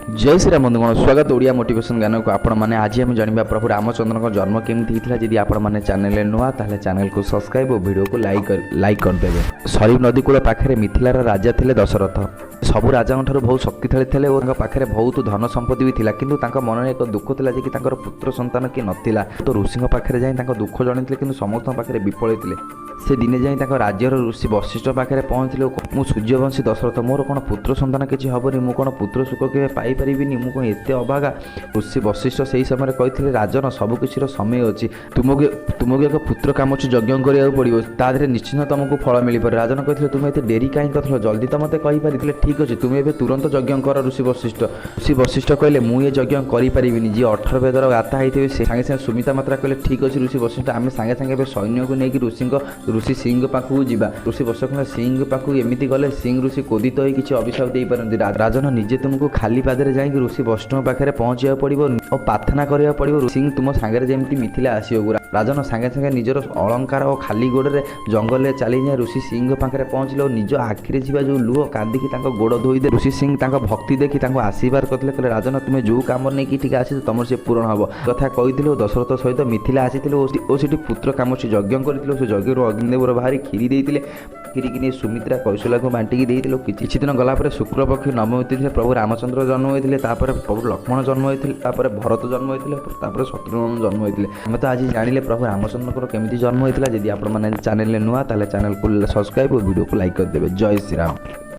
ଜୟ ଶ୍ରୀରାମ ବନ୍ଧୁଗଣ, ସ୍ୱାଗତ ଓଡ଼ିଆ ମୋଟିଭେସନ୍ ଜ୍ଞାନକୁ। ଆପଣମାନେ ଆଜି ଆମେ ଜାଣିବା ପ୍ରଭୁ ରାମଚନ୍ଦ୍ରଙ୍କ ଜନ୍ମ କେମିତି ହେଇଥିଲା। ଯଦି ଆପଣମାନେ ଚ୍ୟାନେଲରେ ନୂଆ, ତାହେଲେ ଚ୍ୟାନେଲକୁ ସବସ୍କ୍ରାଇବ୍ ଓ ଭିଡ଼ିଓକୁ ଲାଇକ୍ କରିଦେବେ। ସରୟୁ ନଦୀ କୂଳ ପାଖରେ ମିଥିଲାର ରାଜା ଥିଲେ ଦଶରଥ। ସବୁ ରାଜାଙ୍କ ଠାରୁ ବହୁତ ଶକ୍ତିଶାଳୀ ଥିଲେ ଓ ତାଙ୍କ ପାଖରେ ବହୁତ ଧନ ସମ୍ପତ୍ତି ବି ଥିଲା। କିନ୍ତୁ ତାଙ୍କ ମନରେ ଏକ ଦୁଃଖ ଥିଲା ଯେ କି ତାଙ୍କର ପୁତ୍ର ସନ୍ତାନ କିଏ ନଥିଲା। ତ ଋଷିଙ୍କ ପାଖରେ ଯାଇ ତାଙ୍କ ଦୁଃଖ ଜଣାଇଥିଲେ, କିନ୍ତୁ ସମସ୍ତଙ୍କ ପାଖରେ ବିଫଳ ହେଇଥିଲେ। ସେ ଦିନେ ଯାଇ ତାଙ୍କ ରାଜ୍ୟର ଋଷି ବଶିଷ୍ଠ ପାଖରେ ପହଞ୍ଚିଲେ ଓ ମୁଁ ସୂର୍ଯ୍ୟବଂଶୀ ଦଶରଥ, ମୋର କ'ଣ ପୁତ୍ର ସନ୍ତାନ କିଛି ହେବନି? ମୁଁ କ'ଣ ପୁତ୍ର ସୁଖ କେବେ ପାଇପାରିବିନି? ମୁଁ କ'ଣ ଏତେ ଅଭାଗା? ଋଷି ବଶିଷ୍ଠ ସେହି ସମୟରେ କହିଥିଲେ, ରାଜନ, ସବୁ କିଛିର ସମୟ ଅଛି। ତୁମକୁ ଏକ ପୁତ୍ର କାମୋଛି ଯଜ୍ଞ କରିବାକୁ ପଡ଼ିବ। ତା ଦେହରେ ନିଶ୍ଚିନ୍ତ ତୁମକୁ ଫଳ ମିଳିପାରେ। ରାଜନ କହିଥିଲେ, ତୁମେ ଏତେ ଡେରି କାହିଁ କରିଥିଲ? ଜଲ୍ଦି ତ ମୋତେ କହିପାରିଥିଲେ। ଠିକ୍ ଅଛି, ତୁମେ ଏବେ ତୁରନ୍ତ ଯଜ୍ଞ କର। ଋଷି ବଶିଷ୍ଠ କହିଲେ, ମୁଁ ଏ ଯଜ୍ଞ କରିପାରିବିନି। ଯିଏ 18 ବେଦର ଗାତା ହେଇଥିବେ ସେ। ସାଙ୍ଗେ ସାଙ୍ଗେ ସୁମିତ୍ରା ମାତା କହିଲେ, ଠିକ୍ ଅଛି ଋଷି ବଶିଷ୍ଠ, ଆମେ ସାଙ୍ଗେ ସାଙ୍ଗେ ଏବେ ସୈନ୍ୟକୁ ନେଇକି ଋଷି ସିଂହ ପାଖକୁ ଯିବା। ଋଷି ବଶିଷ୍ଠ ସିଂହ ପାଖକୁ ଏମିତି ଗଲେ, ସିଂହ ଋଷି କ୍ରୋଧିତ ହୋଇ କିଛି ଅଭିଶାପ ଦେଇପାରନ୍ତି। ରାଜନ, ନିଜେ ତୁମକୁ ଖାଲି ପାଦରେ ଯାଇକି ଋଷି ବୈଷ୍ଣବ ପାଖରେ ପହଞ୍ଚିବାକୁ ପଡ଼ିବ ଓ ପ୍ରାର୍ଥନା କରିବାକୁ ପଡ଼ିବ ସିଂହ ତୁମ ସାଙ୍ଗରେ ଯେମିତି ମିଥିଲା ଆସିବାକୁ। ରାଜନ ସାଙ୍ଗେ ସାଙ୍ଗେ ନିଜର ଅଳଙ୍କାର ଓ ଖାଲି ଗୋଡ଼ରେ ଜଙ୍ଗଲରେ ଚାଲି ଯାଇ ଋଷି ସିଂହ ପାଖରେ ପହଞ୍ଚିଲେ ଓ ନିଜ ଆଖିରେ ଥିବା ଯେଉଁ ଲୁହ କାନ୍ଦିକି ତାଙ୍କ ଗୋଡ଼ ଧୋଇଦେ। ଋଷି ସିଂହ ତାଙ୍କ ଭକ୍ତି ଦେଖି ତାଙ୍କୁ ଆଶୀର୍ବାଦ କରିଥିଲେ। କହିଲେ, ରାଜନ, ତୁମେ ଯେଉଁ କାମ ନେଇକି ଟିକେ ଆସିଛ, ତମର ସେ ପୂରଣ ହେବ। କଥା କହିଥିଲେ ଓ ଦଶରଥ ସହିତ ମିଥିଲା ଆସିଥିଲେ ଓ ସେଠି ପୁତ୍ର କାମୋଛି ଯଜ୍ଞ କରିଥିଲେ ଓ ସେ ଯଜ୍ଞରୁ ଅଗ୍ନିଦେବର ବାହାରି କ୍ଷୀରି ଦେଇଥିଲେ। କ୍ଷୀରିକି ନେଇ ସୁମିତ୍ରା କୌଶଲ୍ୟାକୁ ବାଣ୍ଟିକି ଦେଇଥିଲେ। କିଛି ଦିନ ଗଲା ପରେ ଶୁକ୍ଳପକ୍ଷ ନବମୀ ତିଥିରେ ପ୍ରଭୁ ରାମଚନ୍ଦ୍ର ଜନ୍ମ ହୋଇଥିଲେ। ତାପରେ ପ୍ରଭୁ ଲକ୍ଷ୍ମଣ ଜନ୍ମ ହୋଇଥିଲେ, ତାପରେ ଭରତ ଜନ୍ମ ହୋଇଥିଲେ, ତାପରେ ଶତ୍ରୁଘ୍ନ ଜନ୍ମ ହୋଇଥିଲେ। ଆମେ ତ ଆଜି ଜାଣିଲେ ପ୍ରଭୁ ରାମଚନ୍ଦ୍ରଙ୍କର କେମିତି ଜନ୍ମ ହୋଇଥିଲା। ଯଦି ଆପଣମାନେ ଚ୍ୟାନେଲରେ ନୂଆ, ତାହେଲେ ଚ୍ୟାନେଲକୁ ସବସ୍କ୍ରାଇବ୍ ଓ ଭିଡ଼ିଓକୁ ଲାଇକ୍ କରିଦେବେ। ଜୟ ଶ୍ରୀରାମ।